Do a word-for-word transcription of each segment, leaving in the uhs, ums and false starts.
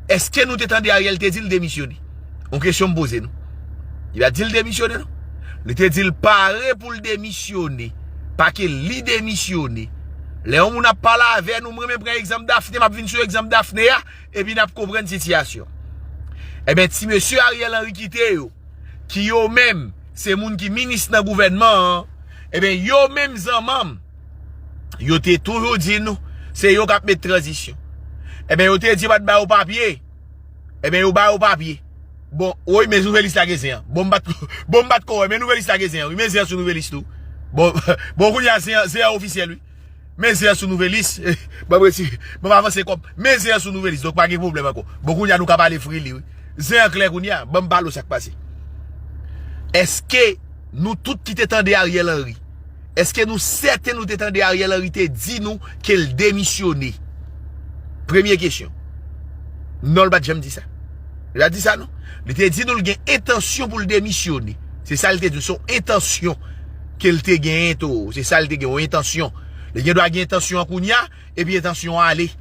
Èske nou te tande Ariel te di l demisyone? Yon kesyon m poze nou. Li pa t di l demisyone, non. Li te di l pare pou l demisyone. Pa ke li demisyone. Lè yon moun ap pale avè nou, m renmen pran egzanp Daphné, m ap vin sou egzanp Daphné a, epi n ap konprann sitiyasyon. Ebyen, ti mesye Ariel Henry kite yo, ki yo menm, se moun ki minis nan gouvènman an, ebyen, yo menm zanmanm, yo te toujou di nou, se yo k ap met tranzisyon. Ebyen, yo te di yo pa t ba yo papye. Ebyen, yo ba yo papye. Bon, woy, men nouvelis la gen zen an. Bon, m pa t, bon, m pa t ko wè, men nouvelis la gen zen an. Wi, men zen an sou nouvelis tou. Bon, bon, kounye a zen an, zen an ofisyèl, wi. Men zen an sou nouvelis. Bon, m retire, bon, m avanse kòb. Men zen an sou nouvelis, donk pa gen pwoblèm ankò. Bon, kounye a nou ka pale freely, wi. Zen an klè kounye a. Bon, m pale w sa k pase. Èske nou tout ki te tande Ariel Henry, èske nou sèten nou te tande Ariel Henry te di nou ke l demisyone? Premye kesyon. Non, l pa t janm di sa. Li pa t di sa, non. Li te di nou l gen entansyon pou l demisyone. Se sa l te di nou. Se yon entansyon ke l te genyen, tou. Se sa l te gen, yon entansyon. Li gen dwa gen entansyon an kounye a, epi entansyon an ale.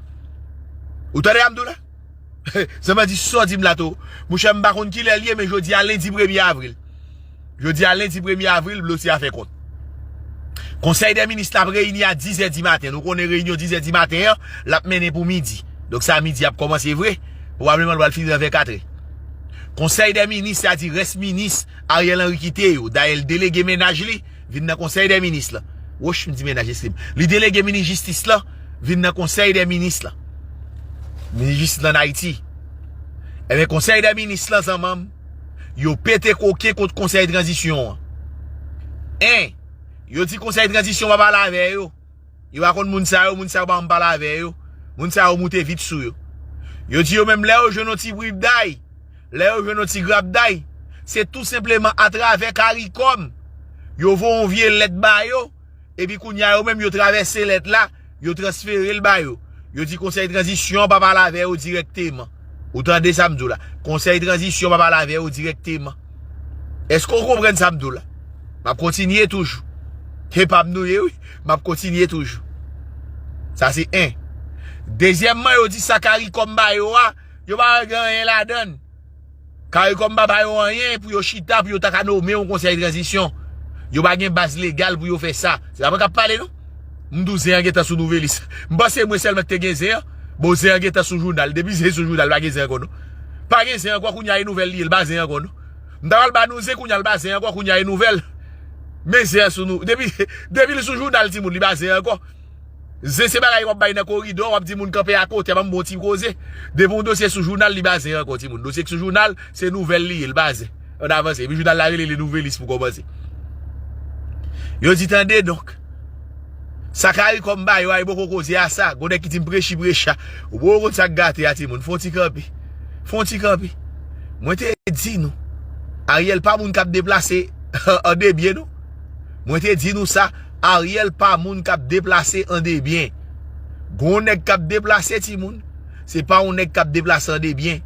Ou tande sa m di w la? Zanmi an di, sa w di m la, tou. Monchè, m pa konn kilè l ye, men jodi a, lendi premye avril. Jodi a, lendi premye avril, dosye a fè kont. Konsèy dè minis la ap reyini a dizè di maten. Nou konnen reyinyon dizè di maten an, l ap mennen pou midi. Donk, sa midi ap kòmanse vre. Pwobableman, l pral fini nan vennkatrè. Konsèy dè minis, sa di rès minis Ariel Henry kite yo. Dayè, l delege mennaj li vin nan konsèy dè minis la. Woch, m di mennaj, eskize m. Li delege minis jistis la vin nan konsèy dè minis la. Minis jistis la ann Ayiti. Ebyen, konsèy dè minis la, zanmanm, yo pete koken kont konsèy tranzisyon an. En, yo di konsèy tranzisyon pa pale avè yo. Yo pa konn moun sa yo, moun sa yo pa janm pale avè yo. Moun sa yo moute vit sou yo. Yo di yo menm lè yo jwenn yon ti bribday, lè yo jwenn yon ti grabday, se tou senpleman atravè CARICOM. Yo voye yon vye lèt ba yo, epi kounye a yo menm yo travèse lèt la, yo transfere l ba yo. Yo di konsèy tranzisyon an pa pale avè yo dirèkteman. Ou tande sa m di w la? Konsèy tranzisyon pa pale avè yo dirèkteman. Èske w konprann sa m di w la? M ap kontinye toujou. Se pa m nou ye, wi. M ap kontinye toujou. Sa se en. Dezyèmman, yo di sa CARICOM ba yo a, yo pa gen anyen ladan l. CARICOM pa ba yo anyen pou yo chita, pou yo ta ka nome yon konsèy tranzisyon. Yo pa gen baz legal pou yo fè sa. Se pa mwen k ap pale, non. M di w zen an gentan sou nouvelis. M panse mwen sèlman ki te gen zen an. Bon, zen an gentan sou jounal. Depi zen sou jounal, pa gen zen ankò, non. Pa gen zen ankò, kounye a e nouvèl li ye, l pa zen ankò, non. M ta pral ba nou zen, kounye a l pa zen ankò, kounye a e nouvèl. Men zen an sou nou. Depi, depi l sou jounal, timoun, li pa zen ankò. Zen se bagay w ap bay nan koridò, w ap di moun kanpe akote, ban m bon ti koze. Depi yon dosye sou jounal, li pa zen ankò, timoun. Dosye k sou jounal, se nouvèl li ye, l pa zen. Ann avanse. Epi jounal la rele Le Nouvelliste pou kòmanse. Yo di, tande donk. Sa CARICOM ba yo a, yo poko koze a sa. Gon nèg ki di m prechi precha. Ou poko konn sa k gate a, timoun. Fè yon ti kanpe. Fè yon ti kanpe. Mwen te di nou, Ariel pa moun k ap deplase an debyen, non. Mwen te di nou sa, Ariel pa moun k ap deplase an debyen. Gon nèg k ap deplase, timoun. Se pa yon nèg k ap deplase an debyen.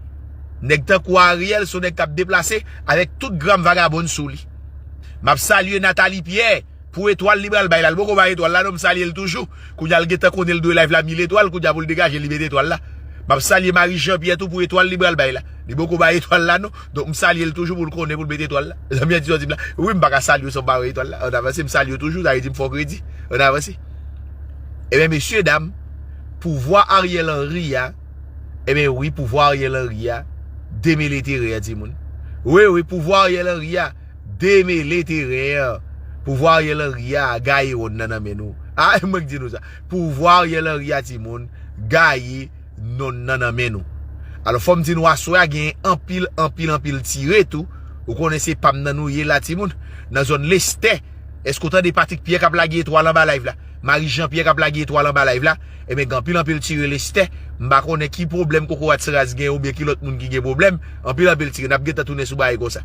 Nèg tankou Ariel, se yon nèg k ap deplase avèk tout granm vagabon sou li. M ap salye Nathalie Pierre pou etwal li pral bay la. Li poko bay etwal la, non, m salye l toujou. Kounye a l gentan konnen l dwe live la mil etwal, kounye a pou l degaje l, li mete etwal la. M ap salye Marie Jean Pierre tou pou etwal li pral bay la. Li poko bay etwal la, non. Donk, m salye l toujou pou l konnen pou l mete etwal la. Zanmi an di, di m la. Wi, m pa ka salye w san m pa wè etwal la. Ann avanse, m salye w toujou, sa vle di m fè w kredi. Ann avanse. Ebyen, mesye dam, pouvwa Ariel Henry a, ebyen, wi, pouvwa Ariel Henry a, demele teren an, timoun. Wi, wi, pouvwa Ariel Henry a, demele teren an. Pouvwa Ariel Henry a, gaye wonn nan nan men nou. A, mwen k di nou sa. Pouvwa Ariel Henry a, timoun, gaye nonm nan nan men nou. Alò, fò m di nou, aswè a, gen anpil, anpil, anpil tire tou. Ou konnen se pa m nan nou ye la, timoun. Nan zòn Lestè, èske w tande Patrick Pierre k ap lage etwal anba live la? Marie Jean Pierre k ap lage etwal anba live la? Ebyen, gen anpil, anpil tire Lestè. M pa konnen ki pwoblèm Kokorat Raz gen oubyen ki lòt moun ki gen pwoblèm. Anpil, anpil tire. N ap gentan tounen sou bagay konsa.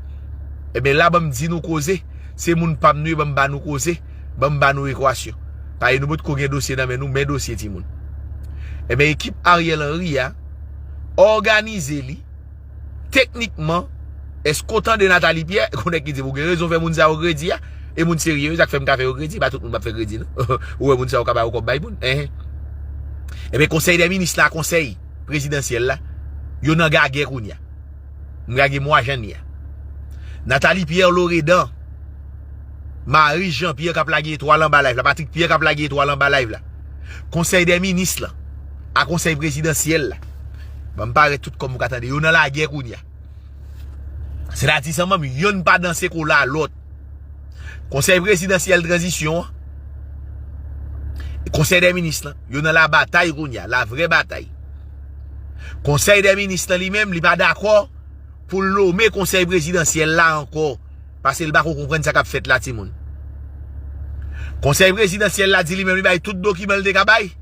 Ebyen, la, ban m di nou koze. Se moun pa m nou ye, ban m ba nou koze. Ban m ba nou ekwasyon. Paske nou potko gen dosye nan men nou, men dosye, timoun. Ebyen, ekip Ariel Henry a òganize li. Teknikman, èske w tande Nathalie Pierre? Gon nèg ki di m, ou gen rezon fè moun sa yo kredi a. E moun serye, wi, sa k fè m ka fè yo kredi. Pa tout moun m ap fè kredi, non. Ou wè moun sa yo ka ba yo kòb bay moun. Enhen. Ebyen, konsèy dè minis la, konsèy prezidansyèl la, Yo nan gagè kounye a. M gagè mwa janvye a. Nathalie Pierre Loredan, Marie Jean Pierre k ap lage etwal anba live la, Patrick Pierre k ap lage etwal anba live la. Konsèy dè minis lan, a konsèy prezidansyèl la. Ban m parèt tout kòm ou ka tande. Yo nan lagè kounye a. Sètadi, zanmi m, yonn pa danse kola lòt. Konsèy prezidansyèl tranzisyon an, konsèy dè minis lan, yo nan labatay kounye a, lavrè batay. Konsèy dè minis lan li menm, li pa dakò pou l nome konsèy prezidansyèl la ankò, paske l pa ko konprann sa k ap fèt la, timoun. Konsèy prezidansyèl la di li menm li bay tout dokiman l te ka bay,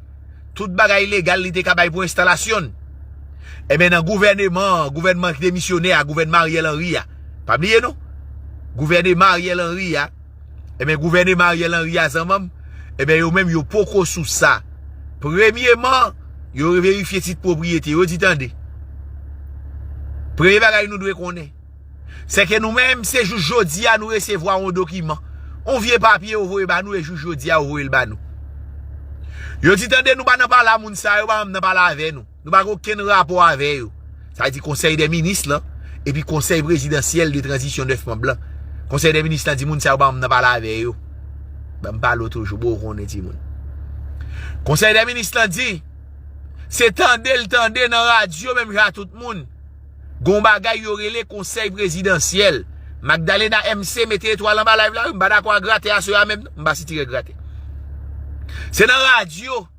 tout bagay legal li te ka bay pou enstalasyon l. Ebyen, nan gouvèneman, gouvènman ki demisyonè a, gouvènman Ariel Henry a, pa bliye non, gouvèneman Ariel Henry a, ebyen, gouvèneman Ariel Henry a, zanmi m, ebyen, yo menm, yo poko sou sa. Premyeman, yo verifye tit pwopriyete. Yo di, tande, premye bagay nou dwe konnen, se ke nou menm, se jous jodi a nou resevwa yon dokiman, yon vye papye yo voye ba nou, e jous jodi a yo voye l ba nou. Yo di, tande, nou pa nan pale a moun sa yo, pa nan pale avè nou. Nou pa gen okenn rapò avè yo. Sa vle di konsèy dè minis lan, epi konsèy prezidansyèl de tranzisyon nèf manm lan. Konsèy dè minis lan di moun sa yo pa nan pale avè yo. Ban m pale w toujou, bon, ou konnen, timoun. Konsèy dè minis lan di, se tande l tande nan radyo, menm jan a tout moun. Gon bagay yo rele konsèy prezidansyèl. Magdalena M C mete etwal anba live la, wi, m pa dakò ak gratè a sou a menm, non. M pa sitire gratè. Se nan radyo.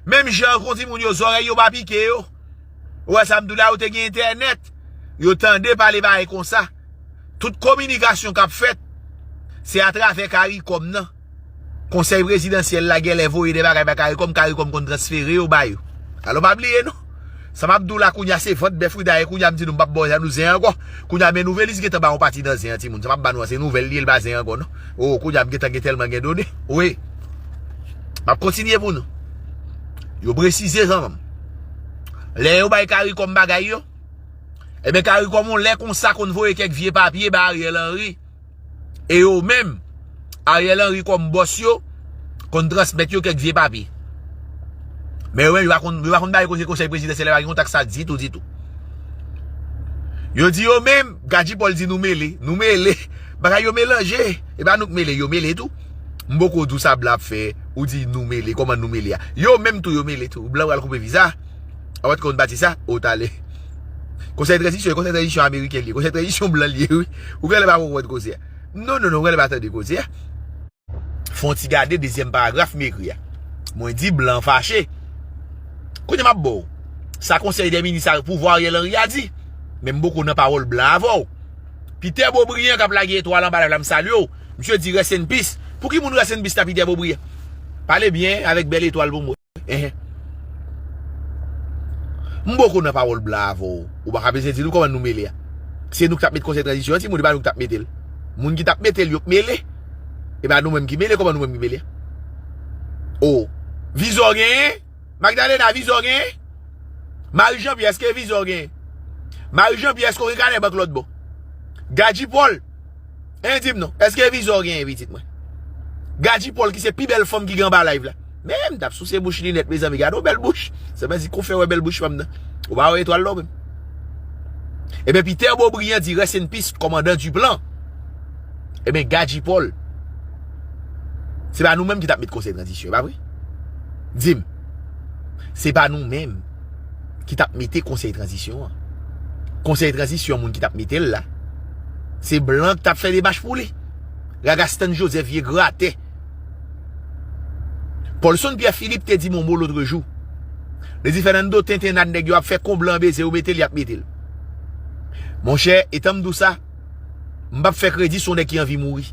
Menm jan kon timoun yo, zòrèy yo pa pike yo. Ou wè sa m di w la, yo te gen entènèt. Yo tande pale bagay konsa. Tout kominikasyon k ap fèt, se atravè Karikòm nan. Konsèy prezidansyèl la genlè voye de bagay ba Karikòm, Karikòm konn transfere yo ba yo. Alò, pa bliye non. Sa m ap di w la kounye a, se vant bèf wi, dayè kounye a m di nou m p ap ba w sa nou zen ankò. Kounye a, men nouvelis gentan ba yon pati nan zen an, timoun. Sa m ap ba nou an, se nouvèl li ye, l pa zen ankò non. O, kounye a m gentan gen tèlman gen done. Wi. M ap kontinye pou nou. Yo presize zanmi m. Lè yo bay Karikòm bagay yo, ebyen, Karikòm yon lè konsa konn voye kèk vye papye ba Ariel Henry. E yo menm, Ariel Henry kòm bòs yo, konn transmèt yo kèk vye papye. Men yo menm, yo pa konn, yo pa konn bay koze konsèy prezidansyèl la, pa gen kontak sa ditou, ditou. Yo di yo menm, Gadji Paul di nou mele, nou mele. Bagay yo melanje, e pa nou k mele, yo mele tou. M poko di w sa blan ap fè, ou di nou mele, kòman nou mele a? Yo menm tou yo mele tou, blan pral koupe viza. Ou pa t konn pati sa? O, talè. Konsèy tranzisyon, konsèy tranzisyon ameriken li ye. Konsèy tranzisyon blan li ye, wi. Ou genlè pa konprann koze a. Non, non, non, ou genlè pa tande koze a. Fè yon ti gade dezyèm paragraf m ekri a. Mwen di blan fache. Kounye a m ap ba w sa konsèy dè minis a pouvwa Ariel Henry a di. Men m poko nan pawòl blan avè w. Peter Bobriand k ap lage etwal anba live la, m salye w. Misye di rest in peace. Pou ki moun rest in peace la, Peter Bobriand? Pale byen avèk bèl etwal pou mwen. Enhen. M poko nan pawòl blan avè w. Ou pa ka bezwen di nou kòman nou mele a. Se nou ki t ap met konsèy tranzisyon an, timoun, e pa nou ki t ap mete l. Moun ki t ap mete l, yo k mele. E pa nou menm ki mele, kòman nou menm ki mele a? O. Vizò genyen? Magdalena, vizò genyen? Marie Jean Pierre, èske vizò genyen? Marie Jean Pierre, èske w gen kanè bank lòt bò? Gadji Paul, en, di m non, èske vizò genyen, pitit mwen? Gadji Paul ki se pi bèl fanm ki gen anba live la. Men m t ap souse bouch li nèt, mezanmi, gade yon bèl bouch. Sèlman di kou fè wè bèl bouch fanm nan. Ou pa wè etwal la w menm. Ebyen, Peter Bobriand di rest in peace, kòmandan Duplan. Ebyen, Gadji Paul, se pa nou menm ki t ap met konsèy tranzisyon, e pa vre? Di m, se pa nou menm ki t ap mete konsèy tranzisyon an. Konsèy tranzisyon, moun ki t ap mete l la, se blan ki t ap fè demach pou li. Ragastan Joseph, vye gratè. Paulson Pierre Philippe te di m yon mo lòt jou. Li di, Fernando, tenten nan nèg yo ap fè kon blan beze, yo mete l, y ap mete l. Monchè, etan m di w sa, m p ap fè kredi sou yon nèg ki anvi mouri.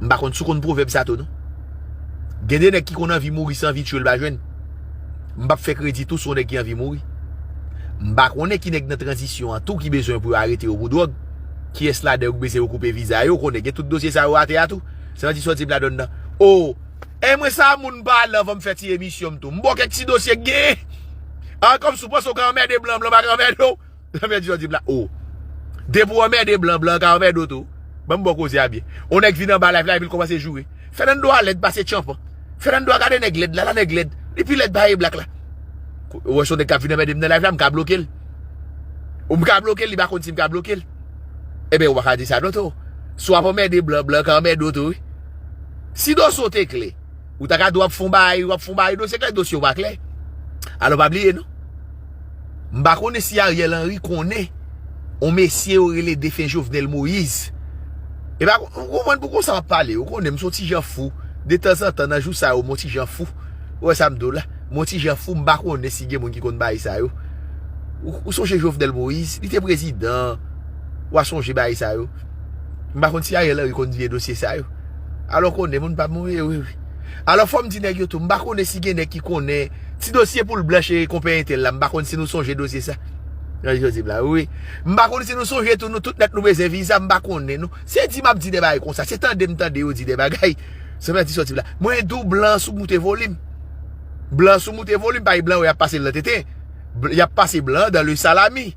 M pa konn si w konn pwovèb sa tou, non. Gen de nèg ki konn anvi mouri san anvi tchwe l pa jwenn. M p ap fè kredi tou sou yon nèg ki anvi mouri. M pa konnen ki nèg nan tranzisyon an tou ki bezwen pou yo arete yo pou dwòg. Kiyès ladan yo k bezwen yo koupe viza yo, konnen gen tout dosye sa yo atè a tou. Sa vle di sa w di m ladan nan. O, e mwen sa moun pale anvan m fè ti emisyon m tou. M ba w kèk ti dosye k genyen. A, kòmsi w panse w ka anmède blan, blan pa ka anmède w. Anmède jodi m la. O. Depi w anmède blan, blan ka anmède w tou. Ban m ba w koze a byen. On nèg vin anba live la epi l kòmanse joure. Fernando a lèd pase tchanpan. Fernando a gade nèg lèd la, la nèg lèd. Li pi lèd pase blak la. Ou wè se yon nèg k ap vin anmède m nan live la, m ka bloke l. Ou m ka bloke l, li pa konn si m ka bloke l. Ebyen, ou pa ka di sa non tou. Si w ap anmède blan, blan ka anmède w tou, wi. Si dosye w te klè, ou ta ka di w ap fè yon bagay, w ap fè yon bagay dosye klè, dosye w pa klè. Alò, pa bliye non. M pa konnen si Ariel Henry konnen yon mesye yo rele defen Jovenel Moïse. E pa, ou konprann pou konsa m ap pale, ou konnen m se yon ti jan fou. De tanzantan, nan jou sa yo, m yon ti jan fou. Ou wè sa m di w la? M yon ti jan fou, m pa konnen si gen moun ki konn bagay sa yo. Ou, ou sonje Jovenel Moïse, li te prezidan. Ou a sonje bagay sa yo. M pa konn si Ariel Henry konn vye dosye sa yo. Alò konnen, moun pa m, wi, wi, wi. Alò fò m di nèg yo tou, m pa konnen si gen nèg ki konnen ti dosye poul blanch e konpè entèl la, m pa konn si nou sonje dosye sa. Nan jodi m la, wi. M pa konn si nou sonje tou, nou tout nèt nou bezwen viza, m pa konnen nou. Se di m ap di de bagay konsa, se tande m tande yo di de bagay. Sa m di sòti la. Mwen di w blan sou moute volim. Blan sou moute volim, pa e blan yo y ap pase l nan tete. Bl-, y ap pase blan dan le salami.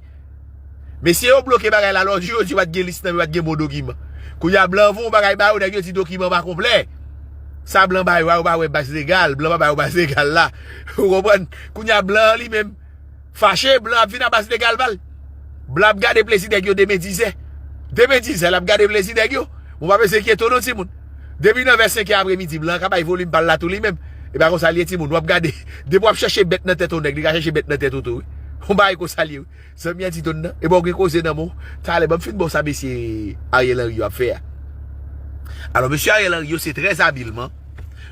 Mesye yo bloke bagay la, lòt jou yo di yo pa t gen lis nan men, yo pa t gen bon dokiman. Kounye a blan voye yon bagay ba yo, nèg yo di dokiman pa konplè. Sa blan ba yo a, yo pa wè baz legal, blan pa ba yo baz legal la. Ou konprann? Kounye a blan an li menm fache, blan ap vin a baz legal pa l. Blan ap gade plezi nèg yo demen dizè. Demen dizè, l ap gade plezi nèg yo. Ou pa bezwen enkyete w non timoun. Depi nan vè senkè apremidi, blan an ka bay volim pa l la tou li menm. E pa konsa l ye timoun, w ap gade. Depi w ap chèche bèt nan tèt yon nèg, li ka chèche bèt nan tèt ou tou, wi. Yon bagay konsa l ye, wi. Zanmi an di donn nan. E bon, gen koze nan men w. Talè, ban m fin ba w sa mesye Ariel Henry yo ap fè a. Alò, mesye Ariel Henry yo se trè abilman,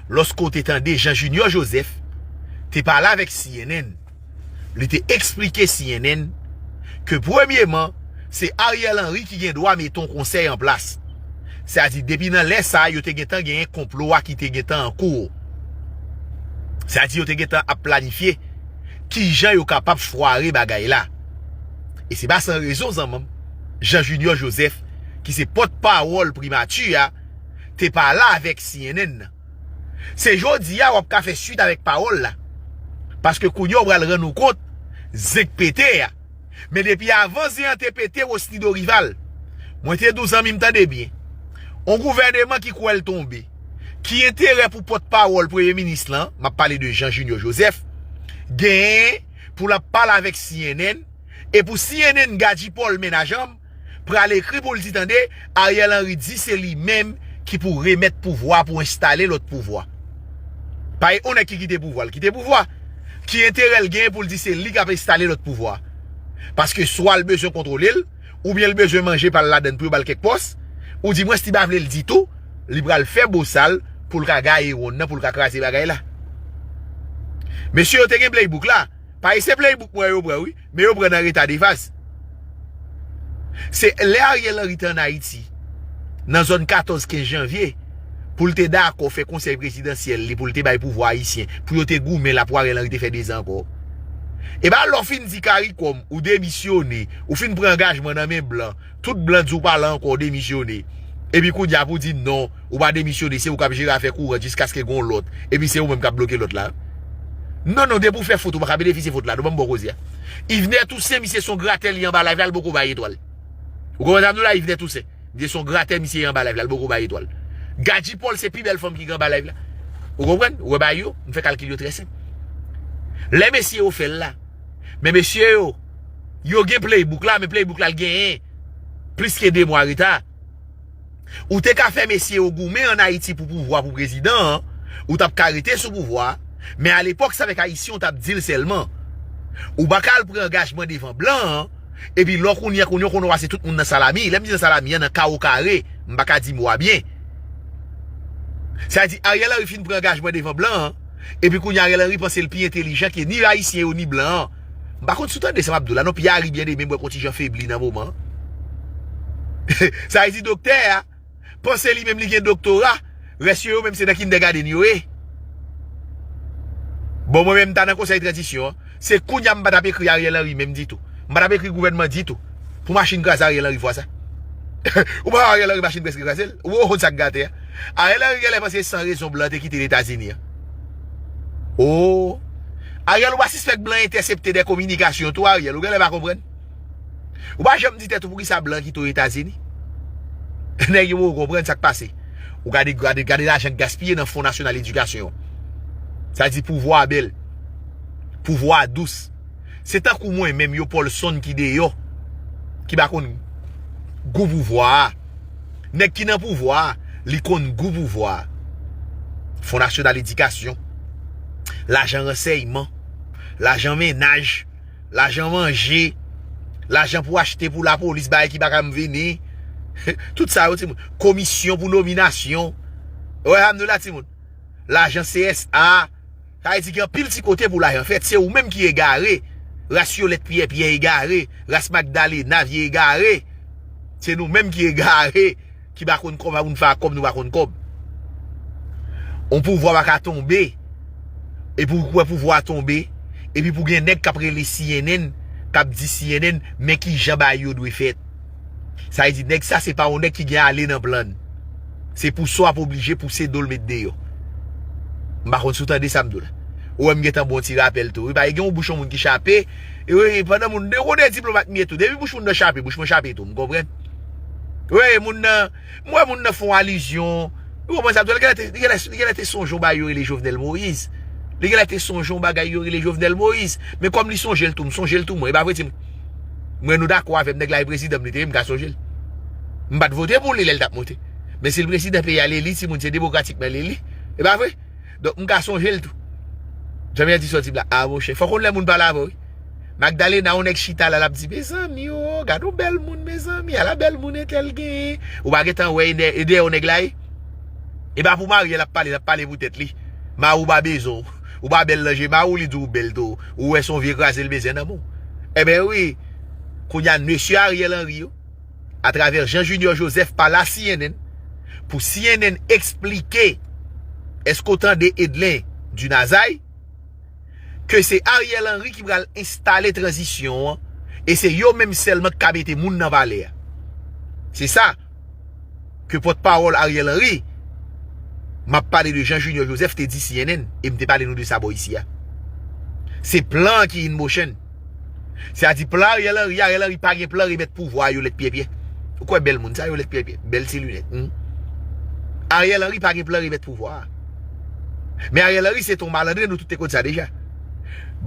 lòske w te tande Jean Junior Joseph te pale avèk C N N, li te eksplike C N N ke premyeman, se Ariel Henry ki gen dwa mete yon konsèy an plas. Sètadi, depi nan lè sa a, yo te gentan genyen konplo a ki te gentan an kou. Sètadi, yo te gentan ap planifye kijan yo kapab fware bagay la. E se pa san rezon, zanmi m, Jean Junior Joseph, ki se pòtpawòl primati a, te pale avèk C N N nan. Se jodi a w ap ka fè swit avèk pawòl la. Paske kounye a w pral rann ou kont, zen k pete a. Men depi avan zen an te pete, Rosny Dorival, mwen te di w zanmi m tande byen. On gouvèneman ki kwè l tonbe. Ki enterè pou pòtpawòl premye minis lan, m ap pale de Jean Junior Joseph, genyen pou l ap pale avèk C N N, e pou C N N Gadjipòl mennaj an m, pral ekri pou l di tande, Ariel Henry di se li menm ki pou remèt pouvwa, pou enstale lòt pouvwa. Pa gen yon nèg ki kite pouvwa, l kite pouvwa. Ki enterè l genyen pou l di se li k ap enstale lòt pouvwa? Paske swa l bezwen kontwole l, oubyen l bezwen manje pa l ladan l pou yo ba l kèk pòs, oudimwens li pa vle l ditou, li pral fè bosal pou l ka gaye wonn nan, pou l ka kraze bagay la. Mesye yo te gen playbook la, pa e se playbook mwen yo pran wi, men yo pran nan reta defaz. Se lè Ariel Henry te ann Ayiti, nan zòn katòz kenz janvye, pou l te dakò fè konsèy prezidansyèl li, pou l te bay pouvwa ayisyen, pou yo te goumen la, pou Ariel Henry te fè dezan ankò. E ba lè w fin di karikòm, ou demisyone, ou fin pran angajman nan men blan, tout blan di w pa la ankò, w demisyone. Epi kounye a pou di non, ou pa demisyone, se ou k ap jere afè kouran jiskaske gon lòt. Epi se ou menm k ap bloke lòt la. Non, non, depi w fè fot, ou pa ka benefisye fot la. Non, ban m ba w koze a. Yvener Toussaint, misye se yon gratè, li anba live la, li poko bay etwal. Ou konprann sa m di w la, Yvener Toussaint? Misye se yon gratè, misye anba live la, li poko bay etwal. Gadjipòl se pi bèl fanm ki gen anba live la. Ou konprann? Ou wè bay yo? M fè kalkil yo trè senp. Lè mesye yo fè l la. Men mesye yo, yo gen playbook la, men playbook la l genyen plis ke de mwa reta. Ou te ka fè mesye yo goumen ann Ayiti pou pouvwa, pou prezidan an, ou t ap ka rete sou pouvwa, men alepòk se avèk Ayisyen ou t ap di l sèlman. Ou pa ka al pran angajman devan blan an, epi lè w kounye a, kounye a w konnen w pase tout moun nan salami. Lè m di nan salami an, nan kawo kare, m pa ka di mo a byen. Sa di Ariel Henry fin pran angajman devan blan an, epi kounye a Ariel Henry panse l pi entelijan ke ni Ayisyen yo, ni blan an. M pa konn si w tande sa m ap di w la, non, Pierre Henry Bien-Aimé, m wè k on ti jan febli nan moman an. Sa vle di doktè a panse li menm li gen doktora, rès yo, yo menm se nan kindègadenn yo ye. Bon, mwen menm m ta nan konsèy tranzisyon an, se kounye a m pa t ap ekri Ariel Henry menm ditou. M pa t ap ekri gouvènman ditou. Pou machin kraze Ariel Henry fwa sa. Ou pa wè Ariel Henry machin prèske kraze l? Ou konn sa k gate a? Ariel Henry genlè panse se san rezon blan te kite Etazini an. O! Ariel, ou pa sispèk blan entèsepte de kominikasyon tou, Ariel? Ou genlè pa konprann? Ou pa janm di tèt ou poukisa blan kite w Etazini? Nèg yo poko konprann sa k pase. Ou gade, gade, gade lajan k gaspiye nan Fon Nasyonal Edikasyon. Sa di pouvwa a bèl. Pouvwa a dous. Se tankou mwen menm, yo Paulson ki deyò, ki pa konn gou pouvwa a. Nèg ki nan pouvwa a, li konn gou pouvwa a. Fon Nasyonal Edikasyon, lajan ransèyman, lajan mennaj, lajan manje, lajan pou achte pou lapolis, bagay ki pa ka vini. Tout sa yo, timoun. Komisyon pou nominasyon. Ou wè sa m di w la, timoun? Lajan C S A. Sa vle di gen anpil ti kote pou lajan fèt. Se ou menm ki egare. Ras Yolèt Pyèpyè egare. Ras Magdalena vye egare. Se nou menm ki egare. Ki pa konn kòb, a moun fè a kòb, nou pa konn kòb. On pouvwa pa ka tonbe. Epi ou kwè pouvwa a tonbe. Epi pou gen nèg k ap rele C N N, k ap di C N N, men ki jan bagay yo dwe fèt. Sa vle di, nèg sa se pa yon nèg ki gen ale nan plan. Se pou sa w ap oblije pouse do l met deyò. M pa konn si w tande sa m di w la. Ou wè m gentan bon ti rapèl tou. Wi, pa gen yon bouch yon moun ki chape. E wi, pandan moun, de, de diplomat m ye tou. Depi bouch moun nan chape, bouch mwen chape tou. M konprann. Wi, moun nan, m wè moun nan fè yon alizyon. Ou konprann sa m di w la, li genlè te, li genlè, li genlè te sonje yon bagay yo rele Jovenel Moïse. Li genlè te sonje yon bagay yo rele Jovenel Moïse. Men kòm li sonje l tou, m sonje l tou mwen. E pa vre, timoun? Mwen, nou dakò avè m, nèg la e prezidan m, li te ye, m ka sonje l. M pa t vote pou li lè l t ap monte. Men si l prezidan peyi a, l eli, timoun, se demokratikman l eli. E pa vre? Donk, m ka sonje l tou. Jan m di sòti m la, a monchè. Fò konn lè moun pale avè w, wi. Magdalena, yon nèg chita la, l ap di, mezanmi, o, gad yon bèl moun, mezanmi, ala bèl moun entèl genyen. Ou pa gentan wè e dè-, e dèyè yon nèg la ye? E pa pou Mariel ap pale, l ap pale pou tèt li. Mari w pa bezwen w. Ou pa bèl nan je mari w, li di w bèl tou. Ou wè se yon vye kraze l bezwen nan men w. Enben wi, kounye a, mesye Ariel Henry yo, atravè Jean Junior Joseph, pale a C N N, pou C N N eksplike, èske w tande Edlen Dunazay, ke se Ariel Henry ki pral enstale tranzisyon an, e se yo menm sèlman ki ka mete moun nan palè a. Se sa ke pòtpawòl Ariel Henry, m ap pale de Jean Junior Joseph, te di C N N, e m te pale nou de sa bò isi a. Se plan an ki in motion. Sètadi plan Ariel Henry, Ariel Henry pa gen plan remèt pouvwa a Yolèt Pyèpyè. Ou kwè bèl moun sa, Yolèt Pyèpyè? Bèl ti linèt. Hmm? Ariel Henry pa gen plan remèt pouvwa a. Men Ariel Henry se t on malandren, nou tout te konn sa deja.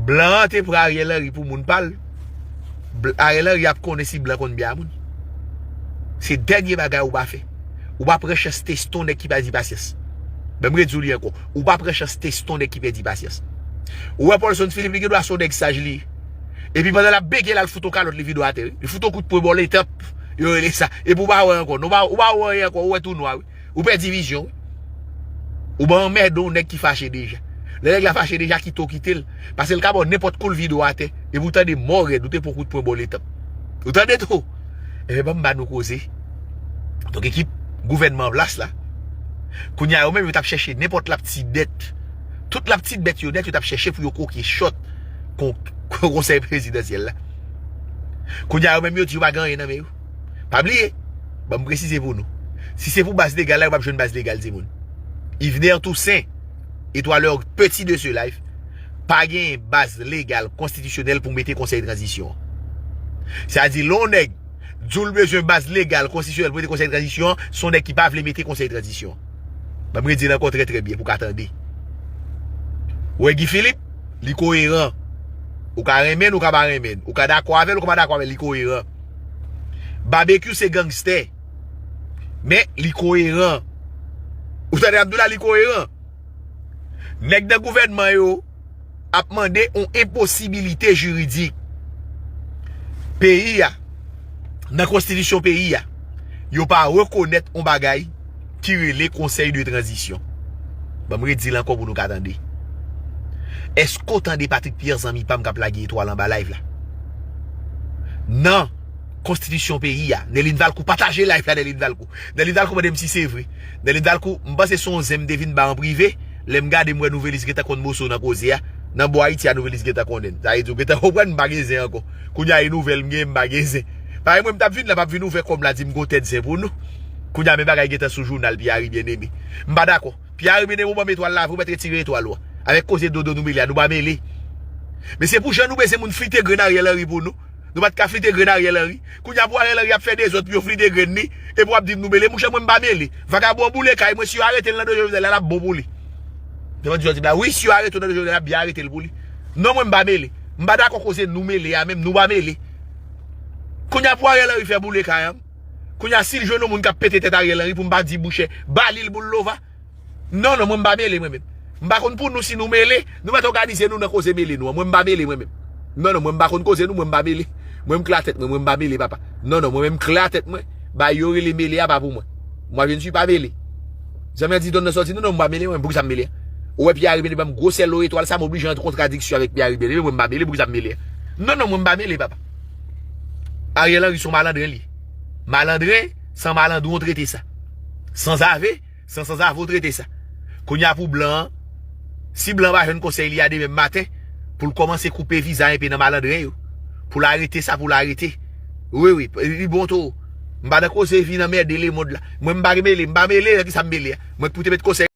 Blan an te pran Ariel Henry pou moun pa l. Bl-, Ariel Henry ap konnen si blan konn byen a moun. Se dènye bagay ou pa fè. Ou pa pran chans teste on nèg ki pa di pasyans. Ban m redi w li ankò. Ou pa pran chans teste on nèg ki pèdi pasyans. Ou wè Paulson Philippe, li gen dwa se on nèg saj li ye. Epi pandan l ap bege la, l fout on kalòt, li vide w atè, wi. Li fout on kout pwen bò letanp. Yo rele sa. Epi ou pa wè ankò. Non, ou pa, ou pa wè anyen ankò. Ou wè tou nwa, wi. Ou pèdi vizyon, wi. Ou ban anmède on nèg ki fache deja. Lè nèg la fache deja, kite w kite l. Paske l ka ba w nenpòt kou, l vide w atè. Epi ou tande mò rèd, ou te pran kout pwen bò letanp. Ou tande tou? Enben, ban m ba nou koze. Donk, ekip gouvènman an plas la, kounye a, yo menm, yo t ap chèche nenpòt laptibèt. Tout laptibèt yo nèt, yo t ap chèche pou yo koke chòt kon, kon konsèy prezidansyèl la. Kounye a, yo menm, yo di yo pa gen anyen nan men yo. Pa bliye, ban m presize pou nou. Si se pou baz legal la, yo p ap jwenn baz legal, timoun. Yvener Toussaint, et toi leur petit de ce life, pa gen baz legal konstitisyonèl pou mete konsèy tranzisyon an. Sa di, lè yon nèg di w l bezwen baz legal konstitisyonèl pou mete konsèy tranzisyon an, se yon nèg ki pa vle mete konsèy tranzisyon an. Ban m redi l ankò trè, trè byen pou w ka tande. Ou wè Guy Philippe, li koyeran. Ou ka renmen l, ou ka pa renmen l. Ou ka dakò avè l, ou ka pa dakò avè l, li koyeran. Babekyou se gangstè. Men, li koyeran. Ou tande m ap di w la, li koyeran. Nèg nan gouvènman yo ap mande yon enposibilite jiridik. Peyi a, nan konstitisyon peyi a, yo pa rekonèt yon bagay ki rele konsèy de tranzisyon. Ban m redi l ankò pou nou ka tande. Èske w tande Patrick Pierre, zanmi pa m, k ap lage etwal anba live la? Nan konstitisyon peyi a, Nerline Valcourt, pataje live la, Nerline Valcourt. Nerline Valcourt mande m si se vre. Nerline Valcourt, m panse se yon zen m te vin ba an prive. Lè m gade, m wè Nouvelis gentan konn moso nan koze a. Nan bò Ayiti a, Nouvelis gentan konnen. Sa vle di, ou gentan konprann, m pa gen zen ankò. Kounye a, e nouvèl m gen, m pa gen zen. Parèy mwen, m t ap vin la, m ap vin ouvè kò m la, di m gon tèt zen pou nou. Kounye a, men bagay gentan sou jounal, Pierre Henry Bien-Aimé. M pa dakò. Pierre Henry Bien-Aimé, ou ban m etwal la, ou mèt retire etwal ou a. Avèk koze dodo nou mele a, nou pa mele. Men se pou jan nou bezwen moun flite grenn Ariel Henry pou nou. Nou pa t ka flite grenn Ariel Henry. Kounye a pou Ariel Henry ap fè dezòd pou yo flite grenn li. Epi w ap di m nou mele. Monchè, mwen m pa mele. Vagabon an boule kay mwen, si yo arete l nan do Jovenel la, l ap bon pou li. Devan di sòti la, wi, si yo arete w nan do Jovenel, l ap byen arete l pou li. Non, mwen m pa mele. M pa dakò koze nou mele a menm, nou pa mele. Kounye a pou Ariel Henry fè boule kay an. Kounye a si l jwenn yon moun k ap pete tèt Ariel Henry pou m pa di bouchè, ba li l boul lova. Non, non, mwen m pa mele mwen menm. M pa konn pou nou si nou mele, nou mèt òganize nou nan koze mele nou an. Mwen m pa mele mwen menm. Non, non, mwen m pa konn koze nou, mwen m pa mele. Mwen m klè a tèt mwen, mwen m pa mele papa. Non, non, mwen menm klè a tèt mwen. Bagay yo rele mele a pa pou mwen. Mwen je ne suis pas mêlé. Zanmi an di Don nan sòti, non, non, m pa mele mwen, poukisa m mele a? Ou wè Pierre Ariel ban m gwosè lo etwal sa, m oblije an kontradiksyon avèk Pierre Ariel, mwen m pa mele, poukisa m mele a? Non, non, mwen m pa mele papa. Ariel Henry se yon malandren li ye. Malandren, san malandron trete sa. Sanzave, san sanzave w trete sa. Kounye a pou blan an, si blan an pa jwenn konsèy li a demen maten, pou l kòmanse koupe viza enpe nan malandren yo. Pou l arete sa, pou l arete. Wi, wi, li bon tou. M pa nan koze vin anmède lemonn la. Mwen m pa mele, m pa mele, nan kisa m mele a? Mwen k pou te met konsèy